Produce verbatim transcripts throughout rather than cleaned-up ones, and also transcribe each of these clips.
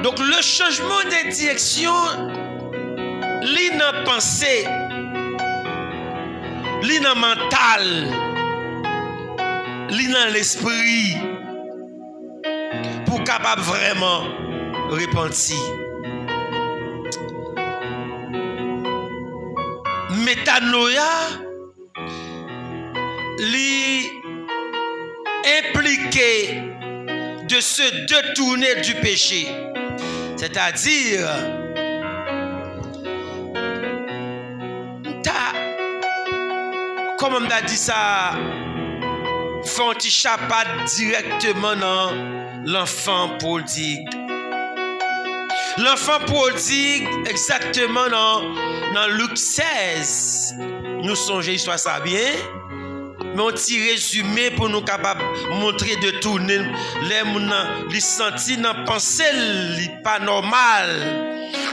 Donk, le changement de direction, li nan panse, li nan mantal, li nan lespri, pou w kapab vrèman repanti. Metanoia, li enplike de se detourner du péché. Sètadi, m ta, kòman m ta di sa, fè yon ti chapad dirèkteman nan lanfan pwodig. Lanfan pwodig, egzakteman nan, nan Lik sèz. Nou sonje istwa sa byen. Men yon ti rezime pou nou kapab montre detounen lè moun nan, li santi nan panse l, li pa nòmal.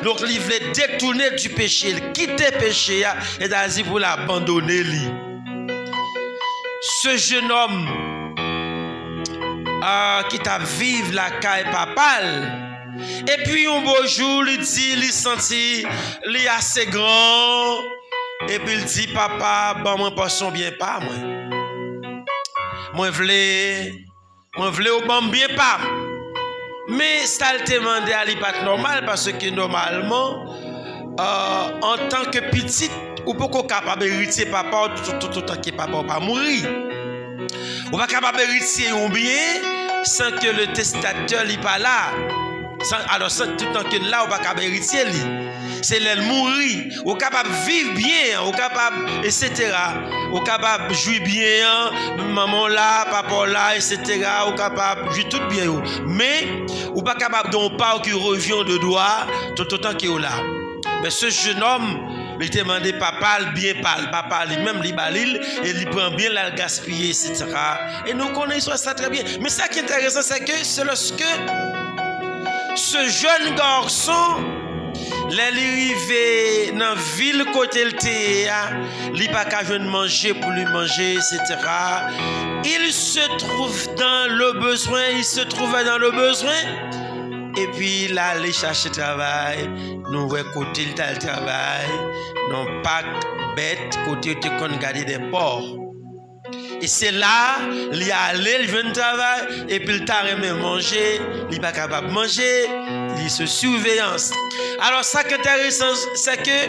Donk, li vle detounen di peche, l kite peche a, sètadi pou l abandone li. Ce jeune homme, ah, ki t ap viv lakay papa l, epi yon bo jou, li di, li santi li ase gran, epi l di, "Papa, ban mwen pòsyon byen pa mwen. Mwen vle, mwen vle w ban m byen pa m." Men sa l te mande a, li pa t nòmal, paske nòmalman, euh, antanke pitit, ou poko kapab eritye papa w tout, tout, tout, toutan ke papa w pa mouri. Ou pa kapab eritye yon byen san ke le testatè li pa la. San, alò, san, toutan ke l la, ou pa kapab eritye li. Se lè l mouri. Ou kapab viv byen an, ou kapab, etsetera. Ou kapab jwi byen an, manman w la, papa w la, etsetera. Ou kapab jwi tout byen yo. Men, ou pa kapab gen yon pa w ki revyen w de dwa tout otan ke w la. Men ce jeune homme, li te mande papa l byen pa l. Papa li menm, li ba li l, e li pran byen l, l al gaspiye, etsetera. E nou konnen istwa sa trè byen. Men sa ki enteresan, se ke se lòske ce jeune garçon, lè li rive nan vil kote l te ye a, li pa ka jwenn manje pou li manje, etsetera. Il se trouve dans le besoin, il se trouvait dans le besoin. Epi l ale chache travay, nou wè kote l t al travay, nan pak bèt, kote yo te konn gade de pò. E se la, li ale, li jwenn travay, epi l ta renmen manje, li pa kapab manje, li sou siveyans. Alò, sa k enteresan, se ke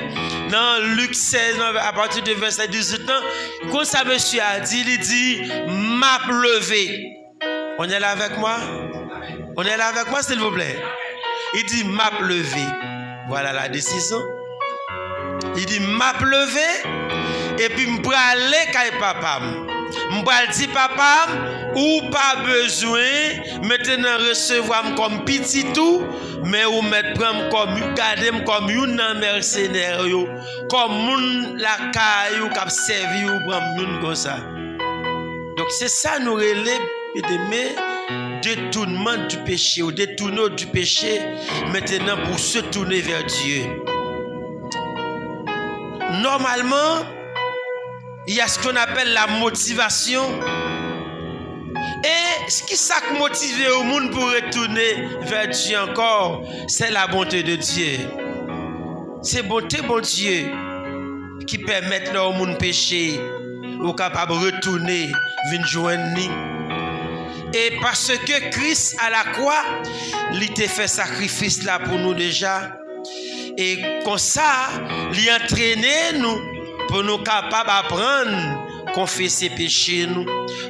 nan Lik sèz, nan, apati de vèsè dizuit lan, konsa mesye a di, li di, "M ap leve." On est là avec moi? On est là avec moi, s'il vous plaît? Li di, "M ap leve." Voilà la décision. Li di, "M ap leve, epi m prale kay papa m. M pral di papa m, ou pa bezwen mentnan resevwa m kòm pitit ou, men ou mèt pran m kòm, gade m kòm youn nan mèsenè yo, kòm moun lakay ou k ap sèvi ou, pran m youn konsa." Donk, se sa nou rele, byeneme, détournement du péché, ou détourner du péché, maintenant pour se tourner vers Dieu. Normalement, il y a ce qu'on appelle la motivation. E ki sa k motive yon moun pou retounen vè Dye ankò? Se la bonté de Dieu. Se bonte Bondye ki pèmèt lè yon moun peche, ou kapab retounen vin jwenn li. E paske Kris a la kwa, li te fè sakrifis la pou nou deja. E konsa, li antrene nou pou nou kapab aprann konfese peche nou,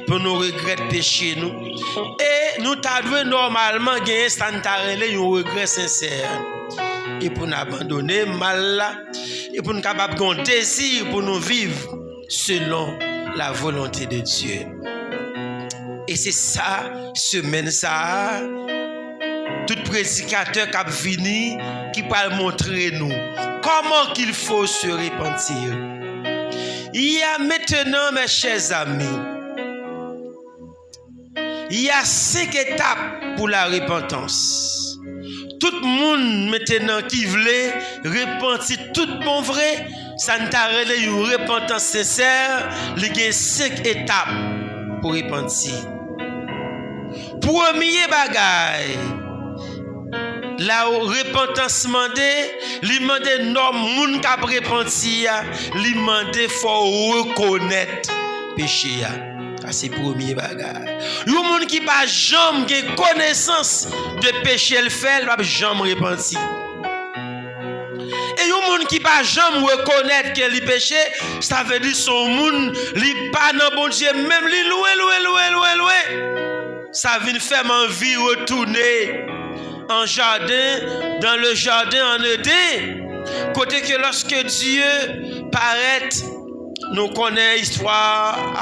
pou nou regrèt peche nou. E nou ta dwe nòmalman genyen sa n ta rele yon regrè sensè. E pou n abandone mal la, e pou n kapab gen yon dezi pou nou viv selon la volonte de Dye. E se sa, semèn sa a, tout predikatè k ap vini, ki pral montre nou comment qu'il faut se repentir. Il y a maintenant, mes chers amis, il y a cinq étapes pour la repentance. Tout moun mentnan ki vle repanti tout bon vre, sa n ta rele yon repantans sensè, li gen senk etap pou repanti. Premye bagay, La, repantans mande, li mande nòm moun k ap repanti a, li mande fò w rekonèt peche a. Sa se premye bagay. Yon moun ki pa janm gen konesans de peche l fè, l p ap janm repanti. E yon moun ki pa janm rekonèt ke li peche, sa vle di se yon moun, li pa nan Bondye menm, li lwen, lwen, lwen, lwen, lwen. Sa vin fè m anvi retounen an jaden, dans le jardin en Eden, kote ke lorsque Dieu paraît, nou konnen istwa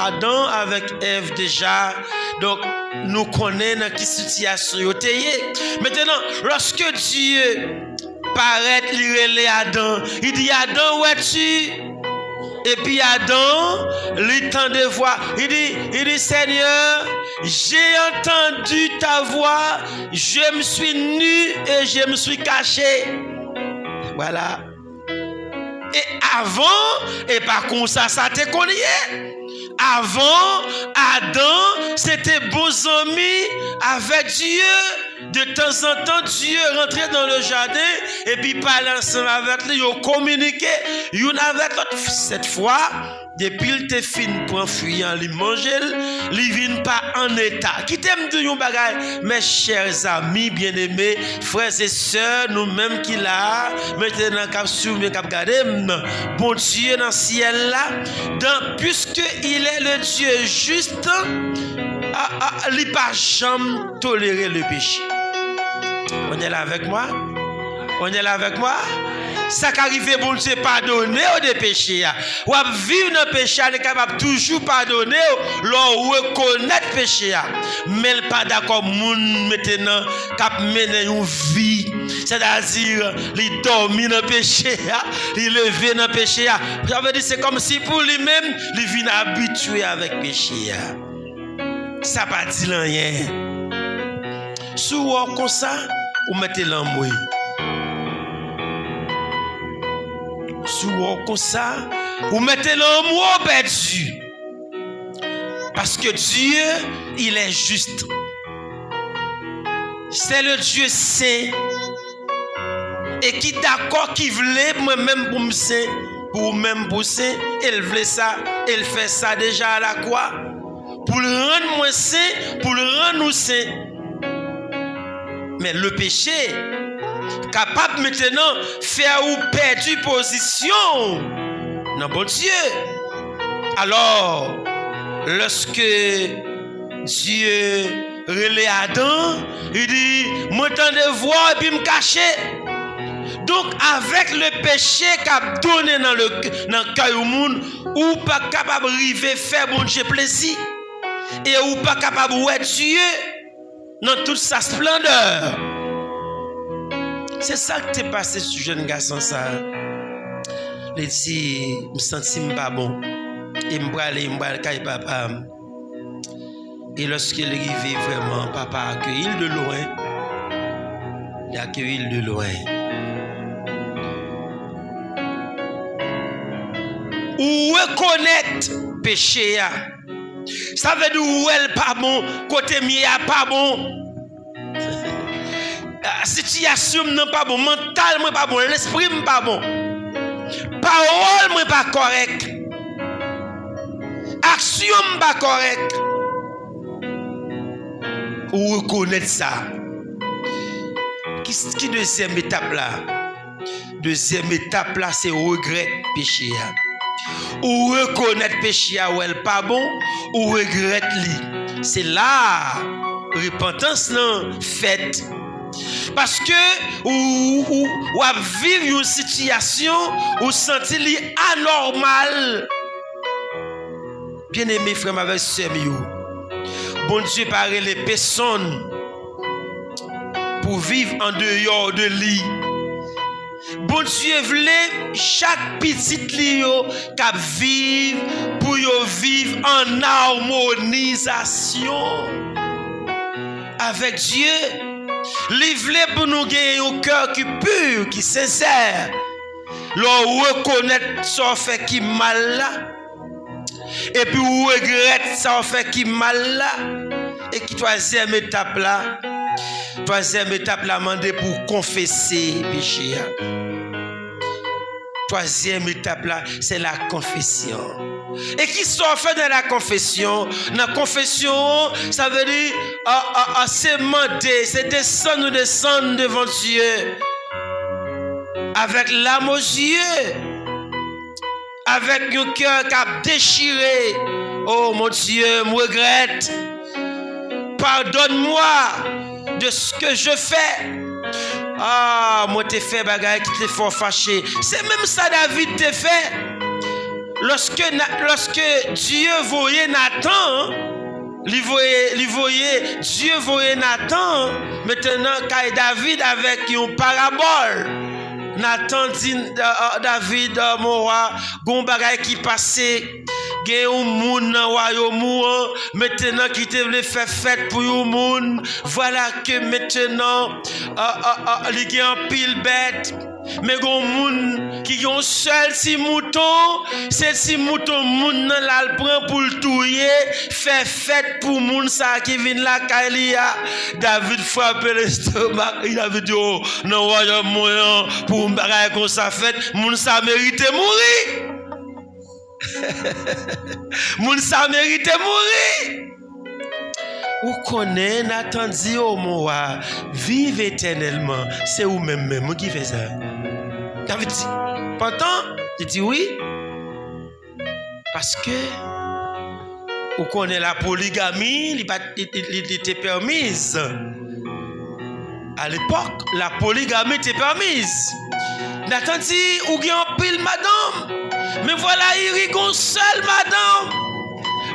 Adan avèk Èv deja. Donk, nou konnen nan ki sitiyasyon yo te ye. Maintenant, lorsque Dieu paraît, li rele Adan. Li di, Adan, où es-tu? Epi Adan, li tande vwa. Li di, li di, Seigneur, j'ai entendu ta voix, je me suis nu et je me suis caché. Voilà. E avan, e pa konsa sa te konn ye. Avan, Adan, se te bon zanmi avèk Dye. De tanzantan, Dye rantre nan le jaden, epi pale ansanm avèk li, yo kominike youn avèk lòt. Sèt fwa, depi l te fin pran fwi an, li manje l, li vin pa an eta. Kite m di w yon bagay, mes chers amis bien-aimés, frères et sœurs, nou menm ki la a, mentenan k ap swiv m, k ap gade m, Bondye nan syèl la, dan, puisque il est le Dieu juste, a, a, li pa janm tolere le péché. On est là avec moi? On est là avec moi? Sa ka rive Bondye padone w de peche a. W ap viv nan peche a, li kapab toujou padone w lè w rekonèt peche a. Men l pa dakò moun mentenan k ap mennen yon vi, sètadi li dòmi nan peche a, li leve nan peche a. Sa vle di se kòmsi pou li menm, li vin abitye avèk peche a. Sa pa di l anyen. Si w wè w konsa, ou mete l anmwe. Si w wè w konsa, ou mete l anmwe, ou pèdi. Parce que Dieu, il est juste. C'est le Dieu saint. E ki dakò, ki vle mwen menm pou m sen, pou ou menm pou w sen, e l vle sa, e l fè sa deja a lakwa, pou l rann mwen sen, pou l rann ou sen. Men le péché kapab mentenan fè ou pèdi pozisyon w nan Bondye. Alò, lèske Dye rele Adan, li di, mwen tande vwa w epi m kache. Donk, avèk le péché k ap donnen nan le, nan kè yon moun, ou pa kapab rive fè Bondye plezi. E ou pa kapab wè Dye nan tout sa splandè. Se sa k te pase sou jèn gason sa a. Li di, m santi m pa bon. E m prale, m pral kay papa m. E lòske li rive vrèman, papa akeyi l de lwen. Li akeyi l de lwen. Ou rekonèt peche a. Sa vle di ou wè l pa bon, kote m ye a pa bon. Ah, sitiyasyon m nan pa bon, mantal mwen pa bon, lespri m pa bon. Pawòl mwen pa kòrèk. Aksyon m pa kòrèk. Ou rekonèt sa. Ki, ki dezyèm etap la? Dezyèm etap la, se regrèt peche a. Ou rekonèt peche a, wè l pa bon, ou regrèt li. Se la a repantans lan fèt. Paske ou, ou, w ap viv yon sitiyasyon, ou santi li anòmal. Byeneme frè m avèk sè m yo, Bondye pa rele pèsonn pou viv andeyò de li. Bondye vle chak pitit li yo k ap viv pou yo viv an amonizasyon avèk Dye. Li vle pou nou gen yon kè ki pi, ki sensè. Lè w rekonèt sa w fè ki mal la, epi w regrèt sa w fè ki mal la, e ki twazyèm etap la, Twazyèm etap la mande pou w konfese peche a. Twazyèm etap la, se la confession. E ki sa w fè nan la confession? Nan konfesyon an, sa vle di, a, a, a, se mande, se desann ou desann devan Dye avèk lam o zye, avèk yon kè k ap dechire. Oh mon Dieu, m regrèt. Pardonne-moi de ce que je fais. Ah, mwen te fè bagay ki te fè w fache. Se menm sa David te fè. Lòske, na- lòske Dye voye Natan, li voye, li voye, Dye voye Natan, mentenan, kay David avèk yon parabòl. Natan di, a, a, David, a, mon wa, gon bagay ki pase. Gen yon moun nan wayòm ou an, mentenan, ki te vle fè fèt pou yon moun. Vwala ke mentenan, a, a, a, li gen anpil bèt. Men gon moun ki gen yon sèl ti mouton, se ti mouton moun nan l al pran pou l touye, fè fèt pou moun sa a ki vin lakay li a. David frape lestomak li, David di, "Oh, nan wayòm mwen an, pou yon bagay konsa fèt, moun sa merite mouri." Moun sa merite mouri. Ou konnen, Natan di, "Oh, mon wa, viv etènèlman, se ou menm menm, wi, ki fè sa." David di, "Pantan?" Li di, "Wi." Paske, ou konnen, la poligami, li pa, li, li, li, li te pèmiz. A lepòk, la poligami te pèmiz. Natan di, "Ou gen anpil madanm, men vwala Iri gon sèl madanm.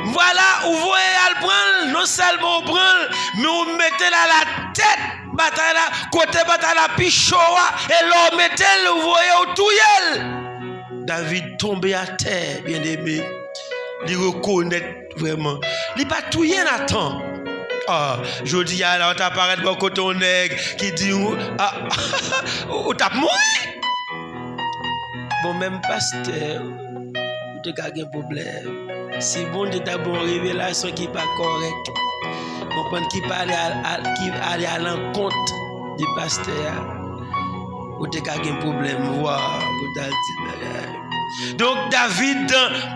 Vwala, ou voye al pran l, non sèlman ou pran l, men ou mete l alatèt batay la, kote batay la pi cho a, e lè w mete l, ou voye, ou touye l." David tonbe atè, byeneme. Li rekonèt vrèman. Li pa touye Natan. Ah, jodi a la, w ta parèt bò kote yon nèg ki di w, ah, ou t ap mouri. Bon, menm pastè, ou te ka gen pwoblèm. Si Bondye ta ban w revelasyon ki pa kòrèk, konprann, ki pa ale a, a, ki ale alankont de pastè a, ou te ka gen pwoblèm, vwa, pou w t al di bagay. Donk, David,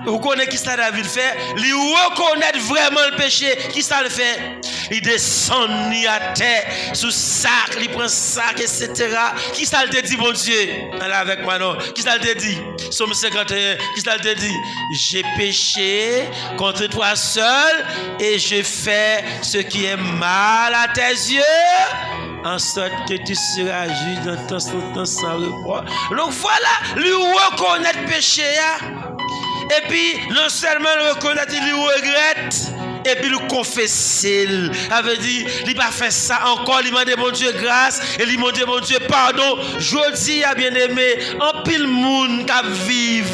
ou konnen ki sa David fè? Li rekonèt vrèman l peche. Ki sa l fè? Li desann, li atè, sou sak, li pran sak, etsetera. Ki sa l te di Bondye? Ale avèk mwen non. Ki sa l te di? Sòm senkanteyen, ki sa l te di? J'ai péché contre toi seul et j'ai fait ce qui est mal à tes yeux, en sorte que tu seras juste dans ton sentence sans reproche. Donk vwala, li rekonèt peche a. Epi, non sèlman l rekonèt, li regrèt, epi l konfese l. Sa vle di, li pa fè sa ankò, li mande Bondye gras, e li mande Bondye padon. Jodi a, byeneme, anpil moun k ap viv.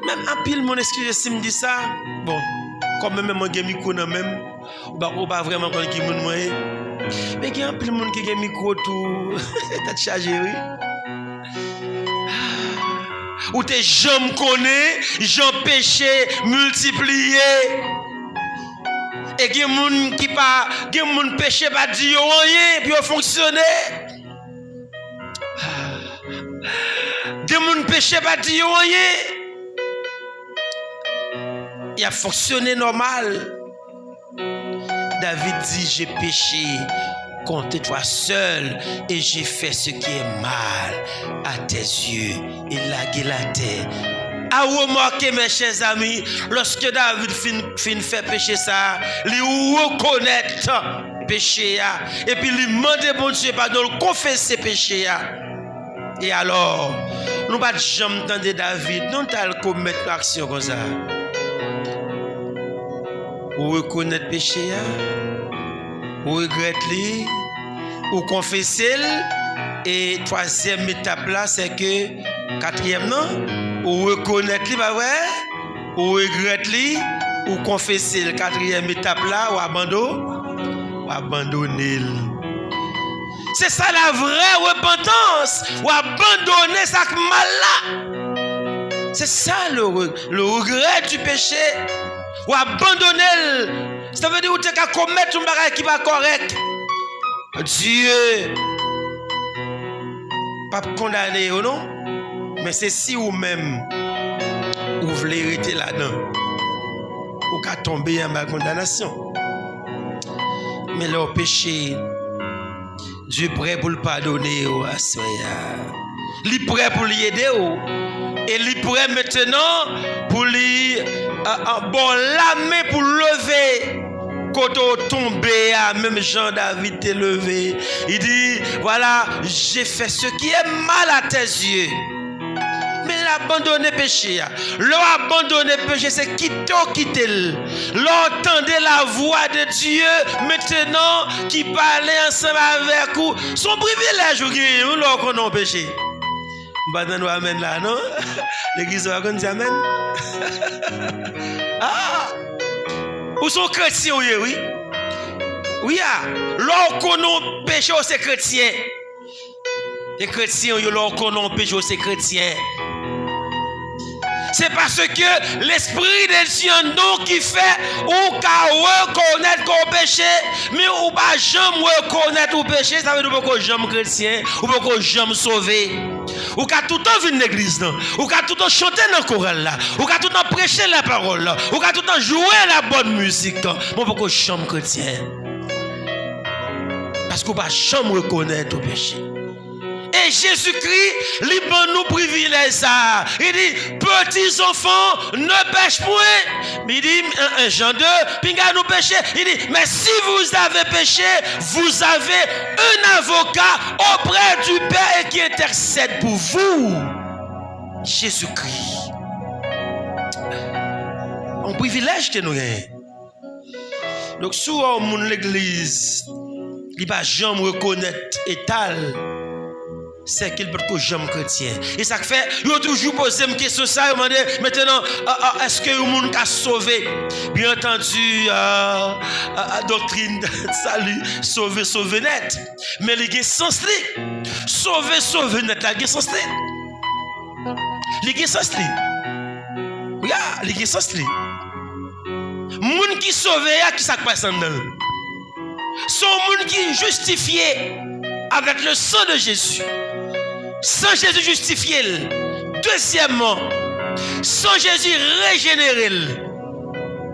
Menm anpil moun, eskize si m di sa, bon, kòm mwen menm mwen gen mikwo nan men m, ou pa, ou pa vrèman konn ki moun mwen ye. Men gen anpil moun ki gen mikwo tou, tèt chaje, wi. Ou te janm konnen jan peche miltipliye? E gen moun ki pa, gen moun peche pa di yo anyen, epi yo fonksyone. Gen moun peche pa di yo anyen. Y ap fonksyone nòmal. David di, j'ai péché contre toi seul et j'ai fait ce qui est mal à tes yeux. E lage l atè. A remake, mes chers amis, lòske David fin, fin fè peche sa a, li rekonèt peche a, epi li mande Bondye padon, l konfese peche a. E alò, nou pa t janm tande David, non, t al komèt yon aksyon konsa. Ou rekonèt peche a, ou regrèt li, ou konfese l, e twazyèm etap la, se ke, katriyèm nan, ou rekonèt li, pa vre? Ou regrèt li, ou konfese l. Katriyèm etap la, ou abando-, ou abandone l. Se sa la vrè repantans. Ou abandone sa k mal la. Se sa le re-, le regret du péché. Ou abandone l. Sa vle di ou te ka komèt yon bagay ki pa kòrèk. Dye p ap kondane yo non. Men se si ou menm ou vle rete ladan, ou ka tonbe anba kondanasyon. Men lè w peche, Dye prè pou l padone w aswè a. Li prè pou li ede w. E li prè mentenan pou li, a, a, ba w lamen pou leve kote w tonbe a, menm jan David te leve. Li di, voilà, j'ai fait ce qui est mal à tes yeux. Men l abandone peche a. Lè w abandone peche, se kite w kite l. Lè w tande lavwa de Dye, mentenan, ki pale ansanm avèk ou, se yon privilèj ou genyen, wi, lè w konnen w peche. M pa tande w amèn la, non? Legliz yo pa konn di amèn? Ah! Ou se yon kretyen ou ye, wi. Wi, a. Lè w konnen w peche, w se kretyen. E kretyen yo, lè w konnen w peche, w se kretyen. Se paske Lespri de Dye anndan w ki fè ou ka rekonèt ke w peche, men ou pa janm rekonèt ou peche, sa vle di ou poko janm kretyen, ou poko janm sove. Ou ka toutan vin legliz lan, ou ka toutan chante nan koral la, ou ka toutan preche lapawòl la, ou ka toutan jwe la bòn mizik, men ou poko janm kretyen. Paske ou pa janm rekonèt ou peche. E Jezikri, li ban nou privilèj sa a. Li di, petits enfants, ne pêchez point. Li di, en, en Jean deux, pinga nou peche. Li di, mais si vous avez péché, vous avez un avocat auprès du Père et qui intercède pour vous. Jezikri. Yon privilèj ke nou genyen. Donk, si w wè yon moun legliz, li pa janm rekonèt eta l, se ke l potko janm kretyen. E sa k fè, yo toujou poze m kesyon sa, yo mande, mentenan, a, a, èske yon moun ka sove? Byen antandi, a, a, a, doktrin sali, sove, sove nèt. Men li gen sans li. Sove, sove nèt la, gen sans li. Li gen sans li. Wi, a, li gen sans li. Moun ki sove a, ki sa k pase anndan l? Se yon moun ki jistifye avec le sang de Jésus. San Jezi jistifye l. Dezyèmman, san Jezi rejenere l.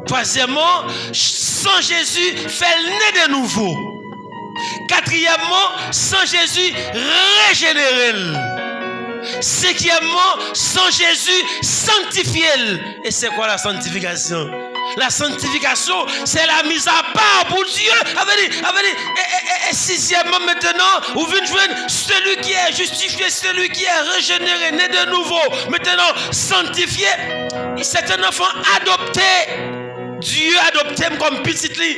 Twazyèmman, san Jezi fè l ne de nouvo. Katriyèmman, san Jezi rejenere l. Senkyèmman, san Jezi sanktifye l. Et c'est quoi la sanctification? La sanctification, c'est la mise à part pour Dieu. Sa vle di, sa vle di, e, e, e, e sizyèmman, mentenan, ou vin jwenn celui qui est justifié, celui qui est régénéré, né de nouveau, mentenan, sanctifié, c'est un enfant adopté. Dye adopte m kòm pitit li.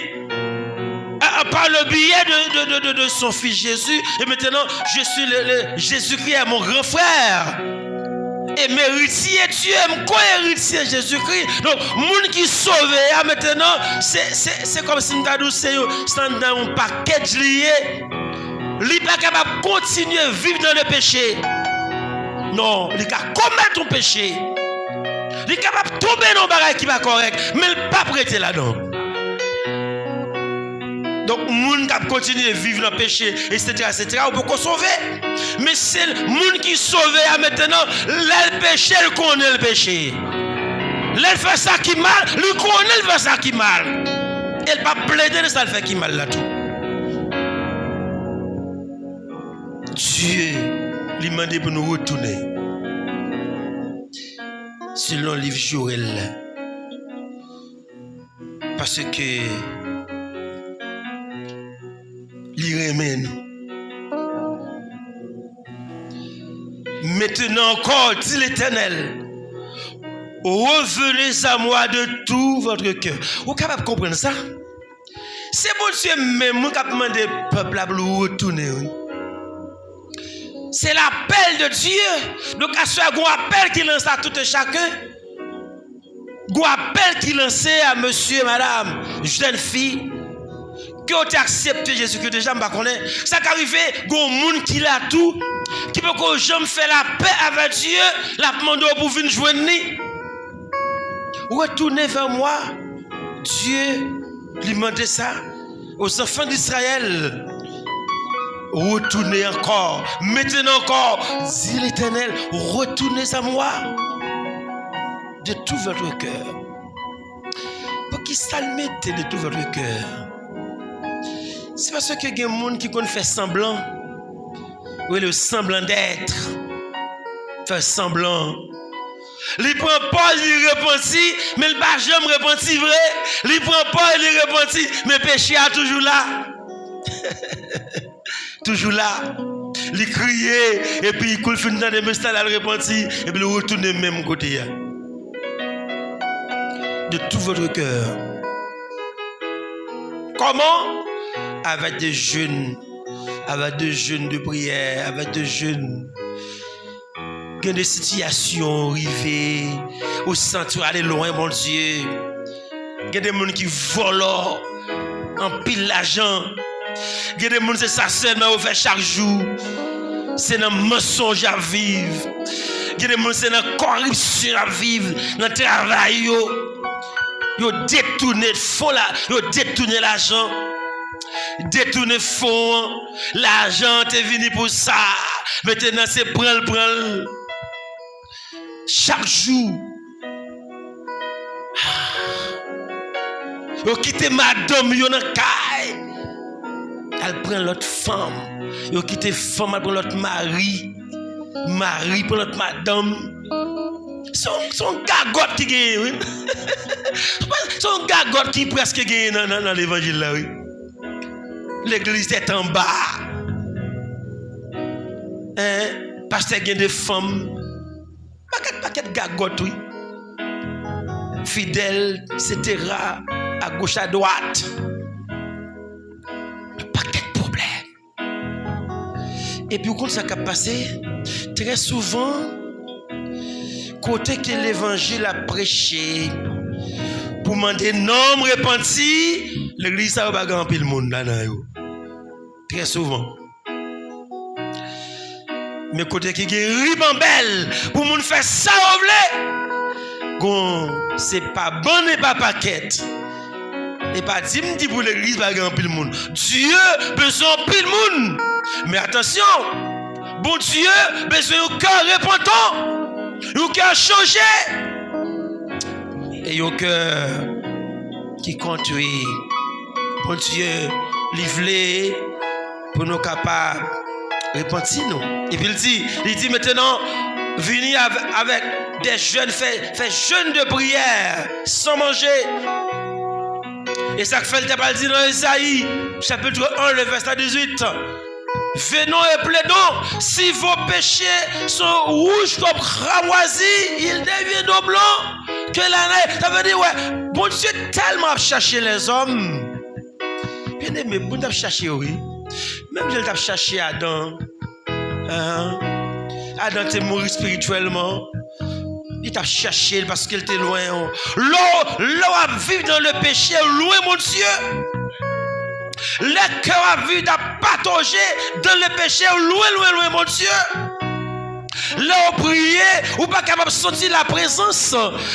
A, a, par le biais de, de, de, de, de son fils Jésus, et maintenant, je suis le, le, Jésus-Christ est mon grand frère. E m eritye Dye, m ko-eritye Jezikri. Donk, moun ki sove a, mentenan, se, se, se kòmsi m ta di w, se yo, se anndan yon pakèj li ye. Li pa kapab kontinye viv nan le peche. Non, li ka komèt yon peche. Li kapab tonbe nan yon bagay ki pa kòrèk, men l p ap rete ladan. Donk, moun k ap kontinye viv nan peche, etsetera, etsetera, ou poko sove. Men se moun ki sove a, mentenan, lè l peche, l konnen l peche. Lè l fè sa ki mal, li konnen l fè sa ki mal. E l p ap plede nan sa l fè ki mal la tou. Dye, li mande pou nou retounen. Selon liv Joèl la. Paske li renmen nou. Maintenant encore, dit l'Éternel, revenez à moi de tout votre cœur. Ou kapab konprann sa? Se Bondye menm wi k ap mande pèp la pou l retounen, wi. Se lapèl de Dye. Donk, aswè a, gon apèl ki lanse a tout e chaken. Gon apèl ki lanse a mesye, madanm, jèn fi, ke w te aksepte Jezikri deja, m pa konnen. Sa ka rive, gon moun ki la tou, ki poko janm fè lapè avè Dye, l ap mande w pou w vin jwenn li. Retournez vers moi. Dye, li mande sa aux enfants d'Israël. Retournez encore, maintenant encore, dit l'Éternel, retournez à moi de tout votre cœur. Poukisa l mete de tout votre cœur? Se paske gen moun ki konn fè sanblan. Rele yo semblant d'être. Fè sanblan. Li pran pòz, li repanti, men li pa janm repanti vre. Li pran pòz, li repanti, men peche a toujou la. Toujou la. Li kriye, epi kou l fin tande mesaj la, l repanti, epi l retounen menm kote a. De tout votre cœur. Comment? Avec des jeûnes, avec des jeûnes de prière, avec des jeûnes. Gen de sitiyasyon rive, ou santi w ale lwen Bondye. Gen de moun ki vòlò anpil lajan. Gen de moun se sa sèlman yo fè chak jou. Se nan mansonj y ap viv. Gen de moun se nan kòripsyon y ap viv, nan travay yo. Yo detounen fon la, yo detounen lajan. Detounen fon an. Lajan an te vini pou sa. Mentnan se pran l, pran l. Chak jou. Yo kite madanm yo nan kay. Al pran lòt fanm. Yo kite fanm al pran lòt mari. Mari pran lòt madanm. Se yon, se yon gagòt ki genyen, wi. Se yon gagòt ki prèske genyen nan, nan, nan levanjil la, wi. Legliz tèt anba. Hein? Pastè gen de fanm. Pakèt, pakèt gagòt, wi. Fidèl, etsetera, agoch, adwat. Pakèt pwoblèm. Epi ou konn sa k ap pase? Trè souvan, kote ke levanjil ap preche pou mande nonm repanti, legliz sa yo pa gen anpil moun ladan yo. Trè souvan. Men kote ki gen ribanbèl pou moun fè sa yo vle, gon, se pa bann e pa pakèt. E pa di m di pou legliz pa gen anpil moun. Dye bezwen anpil moun. Men atansyon, Bondye bezwen yon kè repantan, yon kè chanje, e yon kè ki kontri. Bondye, li vle pou nou kapab repanti nou. Epi l di, li di, mentnan, vini avè-, avèk de jèn, fè, fè jèn de priyè, san manje. E sa k fè l te pral di nan Ezayi, chapit en, le vèsè dizuit, venons et plaidons, si vos péchés sont rouges comme cramoisi, ils deviendront blancs que la neige. Sa vle di, wè, Bondye tèlman ap chache lèzòm. Byeneme, Bondye ap chache yo, wi. Menm jan l t ap chache Adan. Ahan. Adan te mouri espirityèlman. Li t ap chache l paske l te lwen. Lè w, lè w ap viv nan le peche, lwen Bondye. Lè ke w ap viv, w ap patoje dan le peche, lwen, lwen, lwen Bondye. Lè w priye, ou pa kapab santi laprezans.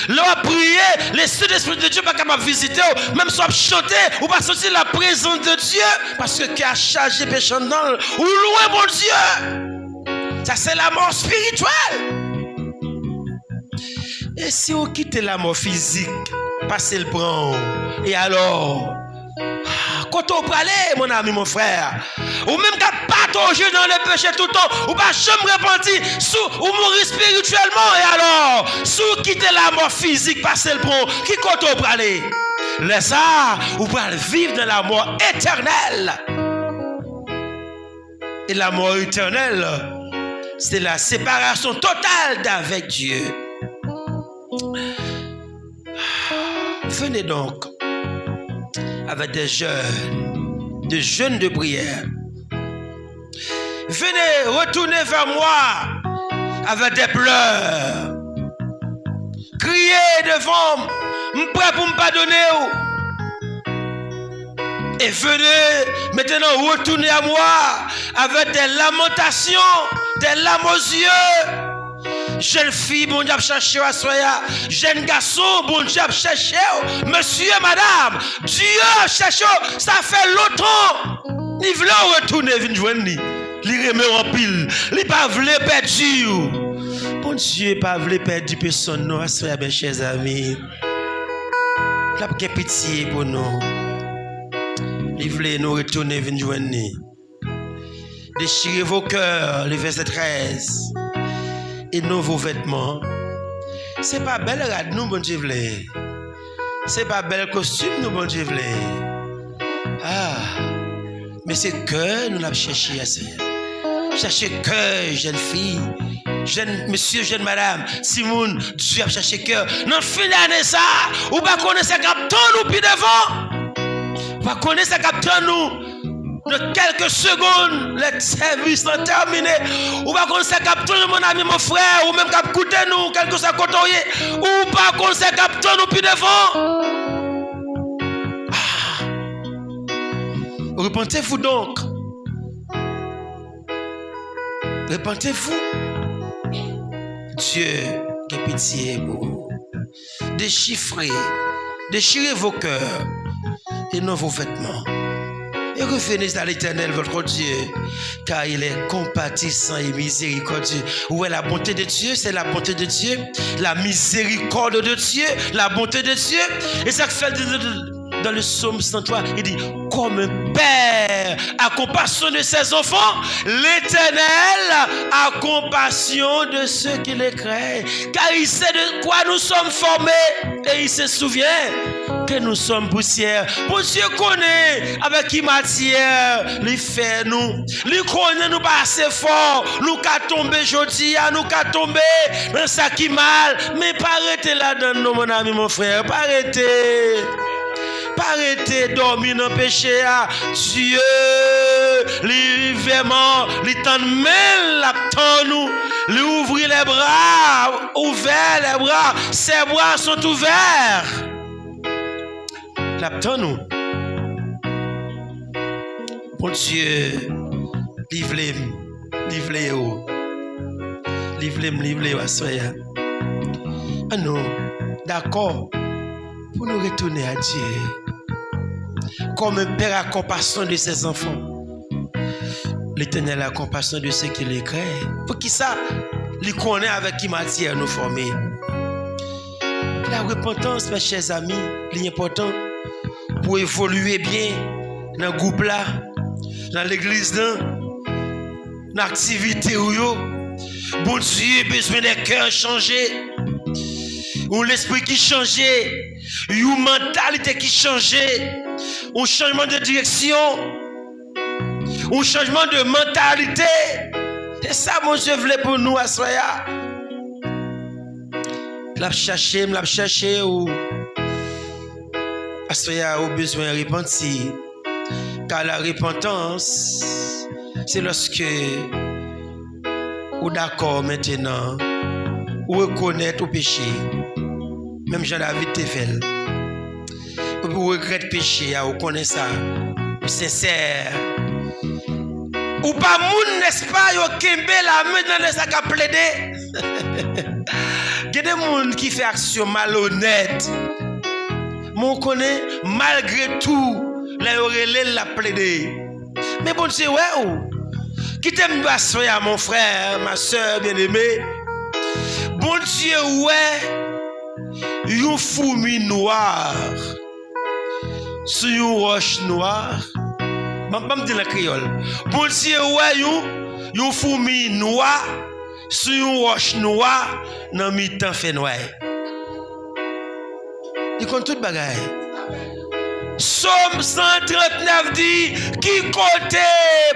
Lè w ap priye, Lespri de Dye pa kapab vizite w. Menm si w ap chante, ou pa santi laprezans de Dye, paske kè a chaje peche anndan l. Ou lwen Bondye. Sa se lamò espirityèl. E si w kite lamò fizik pase l pran w, e alò? Kote w prale, mon ami, mon frè? Ou menm k ap patoje nan le peche toutan, ou pa janm repanti, si w mouri espirityèlman, e alò? Si w kite lamò fizik pase l pran w, ki kote w prale? Lè sa a, ou pral viv nan lamò etènèl. Et la mort éternelle, c'est la séparation totale d'avec Dieu. Venez donc avec des jeûnes, des jeûnes de prière. Venez, retournez vers moi avec des pleurs. Kriye devan m, m prè pou m padone w. Et venez maintenant, retournez à moi avec des lamentations, des larmes aux yeux. Jèn fi, Bondye ap chache w aswè a. Jèn gason, Bondye ap chache w. Mesye, madanm, Dye ap chache w. Sa fè lontan. Li vle w retounen vin jwenn li. Li renmen w anpil. Li pa vle pèdi w. Bondye pa vle pèdi pèsonn non, aswè a, mes chers amis. L ap gen pitye pou nou. Li vle nou retounen vin jwenn li. Déchirez vos cœurs, le verset treize, et non vos vêtements. Se pa bèl rad nou Bondye vle. Se pa bèl kostim nou Bondye vle. Ah, men se kè nou l ap chèche a, Senyè. Chèche kè jèn fi, jèn mesye, jèn madanm, timoun, Dye ap chèche kè. Nan fen ane sa, ou pa konnen sa k ap tann ou pi devan. Ou pa konnen sa k ap tann ou nan kèlke segonn, lè sèvis lan tèmine. Ou pa konn sa k ap tann ou, mon ami, mon frè, ou menm k ap koute nou, kèlkeswa kote w ye. Ou pa konn sa k ap tann ou pi devan. Ah! Repentez-vous donc. Repentez-vous. Dye gen pitye pou ou. Déchiffrez, déchirez vos cœurs et non vos vêtements. Et revenez à l'Éternel votre Dieu, car il est compatissant et miséricordieux. Ou wè, la bonté de Dieu, c'est la bonté de Dieu, la miséricorde de Dieu, la bonté de Dieu. E sa k fè l di, di, di, dans le psaume cent trois, il dit, comme un père a compassion de ses enfants, l'Éternel a compassion de ceux qui le craignent. Car il sait de quoi nous sommes formés et il se souvient que nous sommes poussière. Bondye konnen avèk ki matyè li fè nou. Li konnen nou pa ase fò. Nou ka tonbe jodi a, nou ka tonbe nan sa ki mal. Men pa rete ladan non, mon ami, mon frè. Pa rete. Pa rete dòmi nan peche a. Dye, li vrèman, li tann men l, l ap tann ou. Li ouvri les bras, ouvert les bras. Ses bras sont ouverts. L ap tann ou. Bondye, li vle m, li vle ou. Li vle m, li vle ou aswè a. An nou dakò pou nou retounen a Dye. Comme un père a compassion de ses enfants, l'Éternel a compassion de ceux qui le craignent. Poukisa? Li konnen avèk ki matyè nou fòme. La repentance, mes chers amis, li enpòtan pou evolye byen nan gwoup la, nan legliz lan, nan aktivite w yo. Bondye bezwen de kè chanje, yon lespri ki chanje, yon mantalite ki chanje, yon chanjman de direksyon, yon chanjman de mantalite. Se sa Bondye vle pou nou aswè a. L ap chache m, l ap chache ou. Aswè a, ou bezwen repanti. Car la repentance, c'est lorsque ou dakò mentenan, ou rekonèt ou peche, menm jan David te fè l. Epi ou regrèt peche a, ou konnen sa, ou sensè. Ou pa moun, nèspa, yo kenbe lamen nan nèspa k ap plede. Gen de moun ki fè aksyon malonèt, men w konnen, malgre tou, lè yo rele l, l ap plede. Men Bondye wè w. Kite m di w aswè a, mon frè, ma sè byeneme, Bondye wè yon foumi nwa sou yon wòch nwa. Ban, ban m di l an kreyòl. Bondye wè yon, yon foumi nwa sou yon wòch nwa nan mitan fènwa. Li konn tout bagay. Sòm san trannèf di, ki kote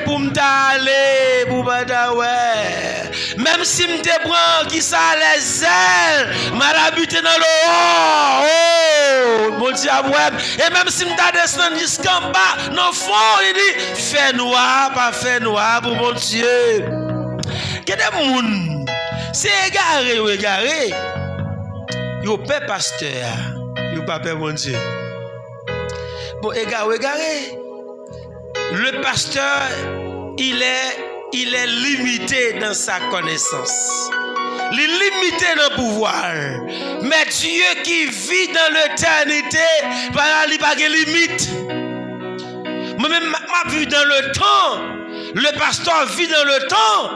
pou m ta ale pou m pa ta wè? Menm si m te pran, kisa, lèzèl, m al abite nan lowò, oh, Bondye ap wè m. E menm si m ta desann jiskanba, nan fon, li di, fènwa, pa fènwa pou Bondye. Gen de moun, se egare yo egare. Yo pè pastè a, yo pa pè Bondye. Bon, egare, egare. Le pasteur, il est, il est limité dans sa connaissance. Li limite nan pouvwa l. Men Dye ki viv dans l'éternité, pa, li pa gen limit. Mwen menm, m ap viv dans le temps. Le pasteur vit dans le temps.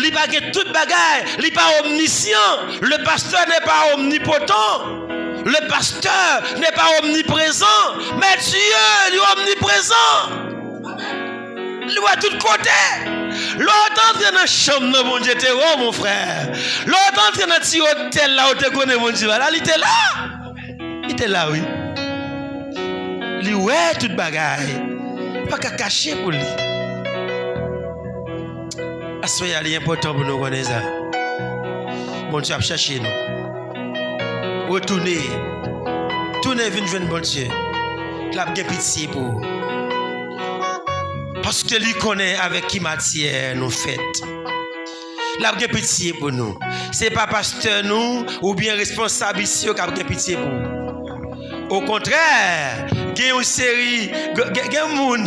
Li pa gen tout bagay. Li pa omnisyan. Le pasteur n'est pas omnipotent. Le pasteur n'est pas omniprésent. Men Dye, li omniprezan. Li wè tout kote. Lè w t antre nan chanm nan, Bondye te wè w, mon frè. Lè w t antre nan ti otèl la, ou te konnen Bondye pa la, li te la. Li te la, wi. Li wè tout bagay. Pa ka kache pou li. Aswè a, li enpòtan pou nou konnen sa. Bondye ap chèche nou. Retounen. Tounen vin jwenn Bondye. L ap gen pitye pou ou. Paske li konnen avèk ki matyè nou fèt. L ap gen pitye pou nou. Se pa pastè nou oubyen responsab isi yo k ap gen pitye pou ou. Okontrè, gen yon seri, gen, gen, gen moun,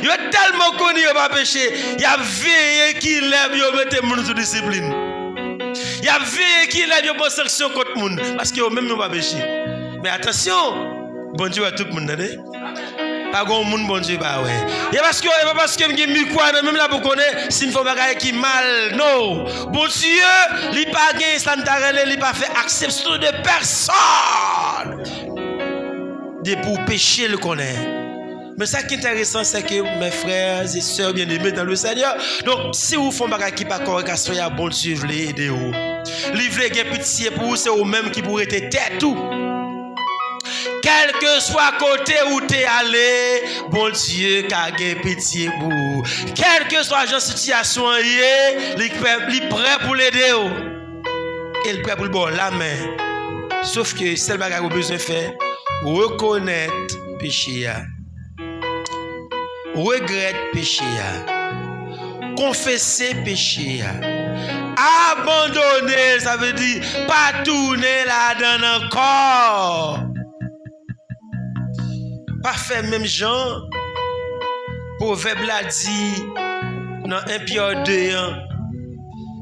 yo tèlman koni yo pa peche, y ap veye kilè yo mete moun sou disiplin. Y ap veye kilè yo pran sanksyon kont moun, paske yo menm yo pa peche. Men atansyon, Bondye wè tout moun, tande. Pa gen yon moun Bondye pa wè. E paske, e pa paske m gen mikwo a nan men m la pou konnen si m fè yon bagay ki mal. No. Bondye, li pa gen sa n ta rele, li pa fè aksepsyon de pèsòn. Depi w peche, l konnen. Men sa ki enteresan, se ke, mes frères et sœurs bien-aimés dans le Seigneur, donk, si w fè yon bagay ki pa kòrèk aswè a, Bondye vle ede w. Li vle gen pitye pou ou, se ou menm ki pou rete tèt ou. Kèlkeswa kote ou te ale, Bondye ka gen pitye pou ou. Kèlkeswa jan sitiyasyon an ye, li prè, li prè pou l ede w. E l prè pou l ba w lamen. Sof ke sèl bagay ou bezwen fè, rekonèt peche a. Regrèt peche a. Konfese peche a. Abandone l, sa vle di pa tounen ladan l ankò. Pa fè menm jan Pwovèb la di nan en Pyè de an,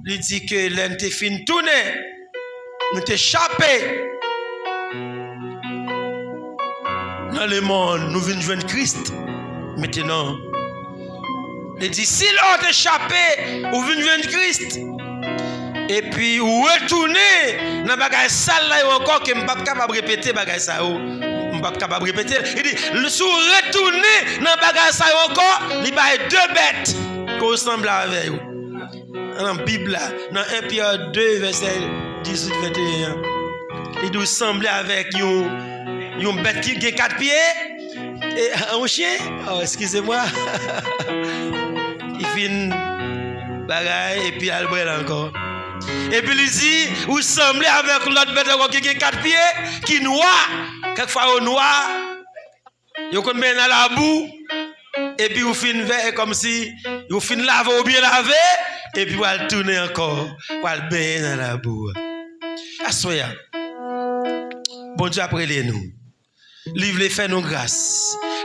li di ke lè n te fin tounen, nou te chape nan lemonn, nou vin jwenn Kris. Mentenan, li di, si lè w te chape, ou vin jwenn Kris, epi ou retounen nan bagay sal la yo ankò, ke m p ap kapab repete bagay sa yo. M p ap kapab repete l. Li di, si w retounen nan bagay sa yo ankò, li bay de bèt ke w sanble avè yo. Nan Bib la, nan en Pyè de, vèsè dizuit, venteyen an, li di w sanble avèk yon, yon bèt ki gen kat pye, e, yon chen, oh, eskize mwa, ki fin bagay, epi al bwè l ankò. Epi li di, ou sanble avèk lòt bèt ankò ki gen kat pye, ki nwa. Kèk fwa yo nwa, yo konn benyen nan labou, epi ou fin fè, e kòmsi ou fin lave, ou byen lave, epi w al tounen ankò, w al benyen nan labou a. Aswè a, Bondye ap rele nou. Li vle fè nou gras.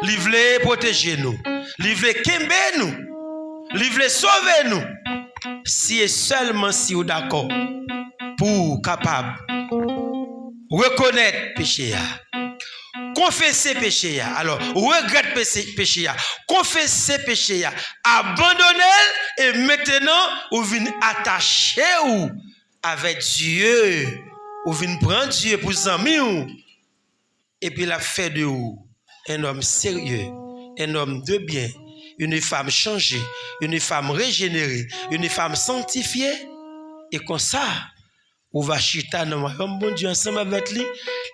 Li vle pwoteje nou. Li vle kenbe nou. Li vle sove nou. Si e sèlman si ou dakò pou ou kapab rekonèt peche a, konfese peche a, alò, regrèt pese-, peche a, konfese peche a, abandone l, e mentenan ou vin atache w avèk Dye, ou vin pran Dye pou zanmi w, epi l ap fè de ou un homme sérieux, un homme de bien, une femme changée, une femme régénérée, une femme sanctifiée. E konsa, ou va chita nan wayòm Bondye ansanm avèk li.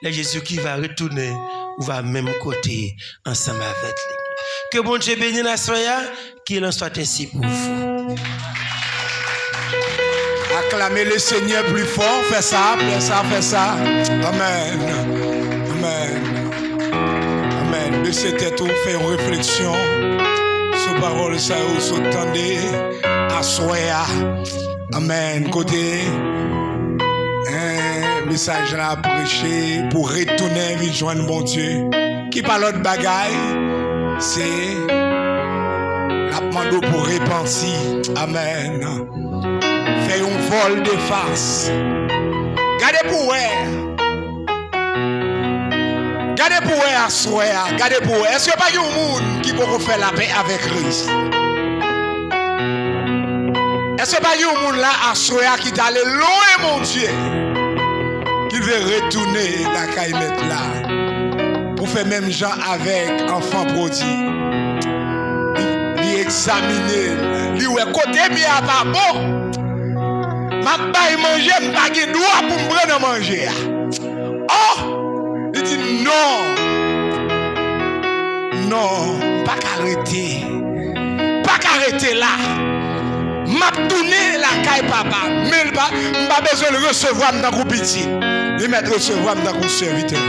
Lè Jezikri va retounen, ou va menm kote ansanm avèk li. Ke Bondye beni n aswè a. Qu'il en soit ainsi pour vous. Acclamez le Seigneur plus fort. Fè sa, fè sa, fè sa. Amen. Amen. Amen. Bese tèt ou, fè yon refleksyon sou pawòl sa yo sot tande aswè a. Amen. Kote, eh, mesaj la preche pou retounen vin jwenn Bondye. Ki pa lòt bagay, se l ap mande w pou repanti. Amèn. Fè yon vòl de fas. Gade pou w wè. Gade pou wè aswè a, gade pou wè. Èske pa gen yon moun ki poko fè lapè avèk Kris? Èske pa gen yon moun la aswè a ki t ale lwen Bondye, ki vle retounen lakay mèt la pou fè menm jan avèk anfan pwodig? Li, li egzamine l, li wè kote m ye a pa bon. M ap bay manje, m pa gen dwa pou m pran nan manje a. Oh! Li di, non. Non, m pa ka rete. M pa ka rete la. M ap tounen lakay papa m. Men l pa, m pa bezwen l resevwa m tankou pitit. Li mèt resevwa m tankou sèvitè.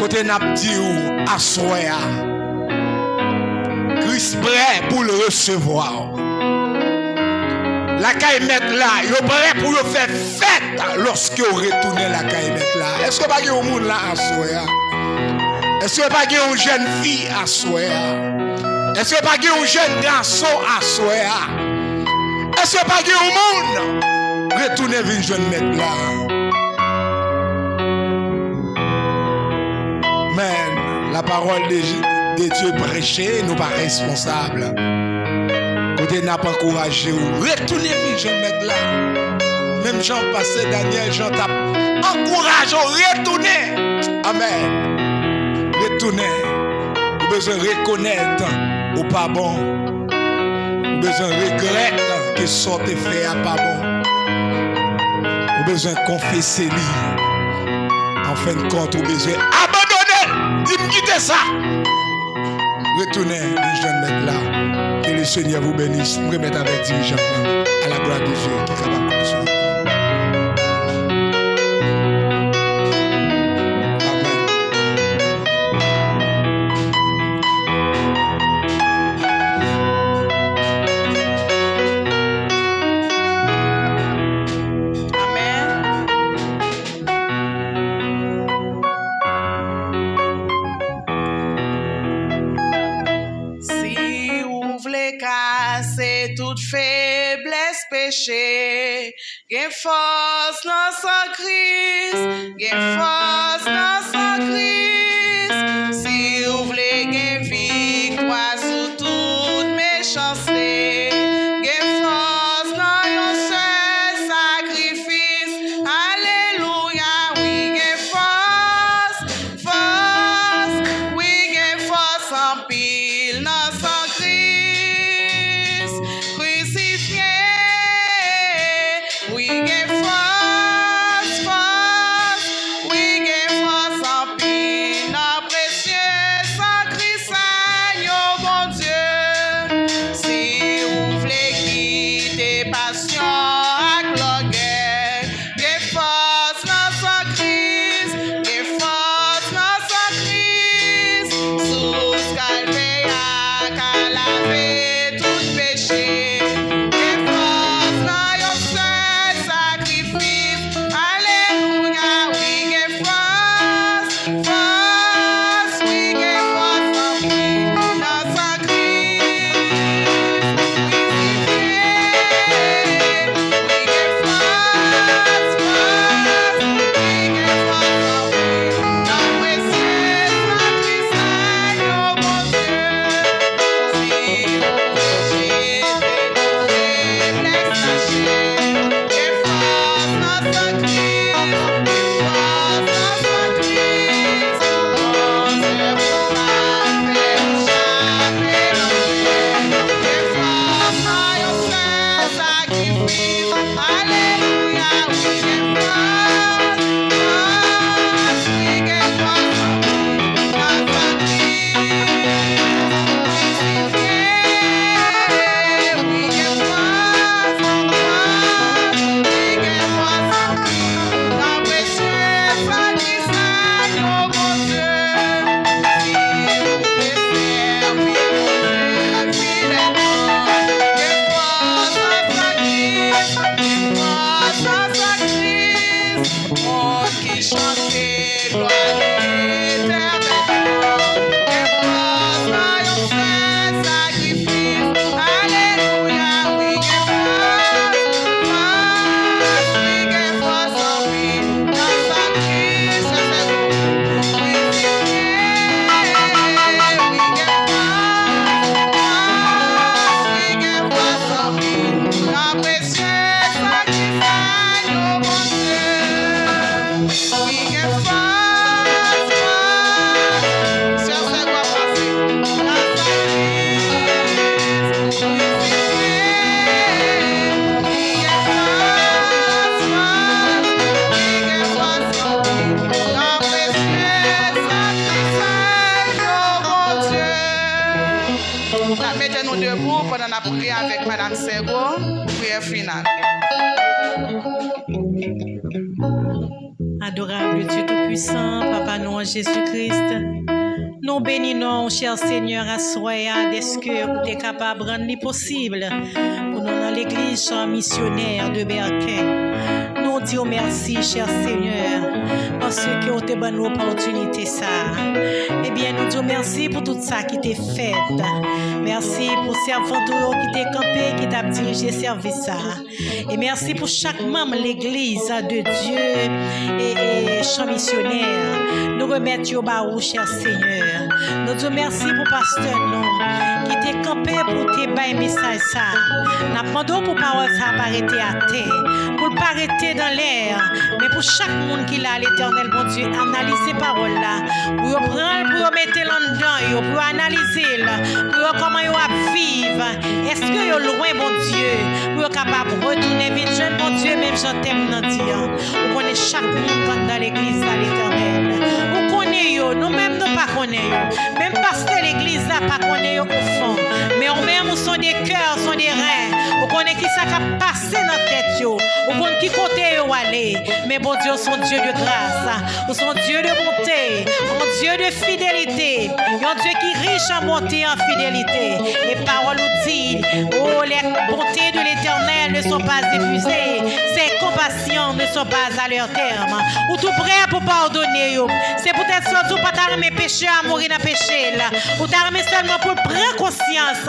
Kote n ap di w aswè a, Kris prè pou l resevwa w. Lakay mèt la, yo prè pou yo fè fèt lòske w retounen lakay mèt la. Èske pa gen yon moun la aswè a? Èske pa gen yon jèn fi aswè a? Èske pa gen yon jèn gason aswè a? Èske pa gen yon moun retounen vin jwenn mèt la? Men, la parole de, de Dieu prêchée, nou pa responsab. Kote n ap ankouraje w, retounen vin jwenn mèt la. Menm jan pastè Daniel Jean t ap ankouraje w, retounen. Amèn. Retounen. Ou bezwen rekonèt ou pa bon. Ou bezwen regrèt ke sa w te fè a pa bon. Ou bezwen konfese li. An fen de kont, ou bezwen abandone l. Di, "M kite sa." Retounen vin jwenn mèt la. Que le Seigneur vous bénisse. M remèt avèk dirijan nan. À la gloire de Dieu, ki kapab kontinye. Amèn. Amèn. Si ou vle kase tout feblès peche, gen fòs nan san Kris, gen fòs nan san Kris. Si ou vle gen viktwa sou tout mechanste, gen fòs nan yon sèl sakrifis. Alelouya, wi, gen fòs, fòs, wi, gen fòs anpil nan san Kris. Krisifye, wi, gen fòs, fòs, wi, gen fòs anpil nan presye san Kris, Sènyè Bondye. Si ou vle kite pasyon ak lògèy, gen fòs nan san Kris, gen fòs nan san Kris. Sous kalvè a ka lave tout peche. Gen fòs nan yon sèl sakrifis. Alelouya, wi, gen fòs, fòs, wi, gen fòs anpil nan san Kris. Priye avèk Madanm Sego, priyè final. Adorable Dieu Tout-Puissant, Papa nou an Jezi Kris, nou beni non w, chè Senyè, aswè a, dèske ou te kapab rann li posib pou nou nan legliz Chan Misyonè de Bèkè. Nou di w mèsi, chè Senyè, paske w te ban nou opòtinite sa a. Ebyen, nou di w mèsi pou tout sa ki te fèt. Mèsi pou sèvant ou yo ki te kanpe, ki t ap dirije sèvis sa a. E mèsi pou chak manm legliz de Dye e, e Chan Misyonè. Nou remèt yo ba ou, chè Senyè. Nou di w mèsi pou pastè nou ki te kanpe pou te bay mesaj sa a. N ap mande w pou pawòl sa a pa rete atè, pou l pa rete nan lè, men pou chak moun ki la, Letènèl Bondye, analize pawòl la, pou yo pran l, pou yo mete l anndan yo, pou yo analize l, pou yo kòman yo ap viv. Èske yo lwen Bondye? Pou yo kapab retounen vin jwenn Bondye, menm jan tèm nan di an. Ou konnen chak moun k anndan legliz la, Letènèl. Ou konnen yo, nou menm nou pa konnen yo. Menm pastè legliz la pa konnen yo ofon. Men ou menm ou sonde kè, ou sonde ren. Ou konnen ki sa k ap pase nan tèt yo. Ou konn ki kote yo ale. Men Bondye, ou se yon Dye de gras. Ou se yon Dye de bonte. Yon Dye de fidelite. Yon Dye ki rich an bonte, an fidelite. E pawòl ou di, oh, les bontés de l'Éternel ne sont pas épuisées, ses compassions ne sont pas à leur terme. Ou tou prè pou padone yo. Se poutèt sa ou di w pa ta renmen peche a mouri nan peche l. Ou ta renmen sèlman pou l pran konsyans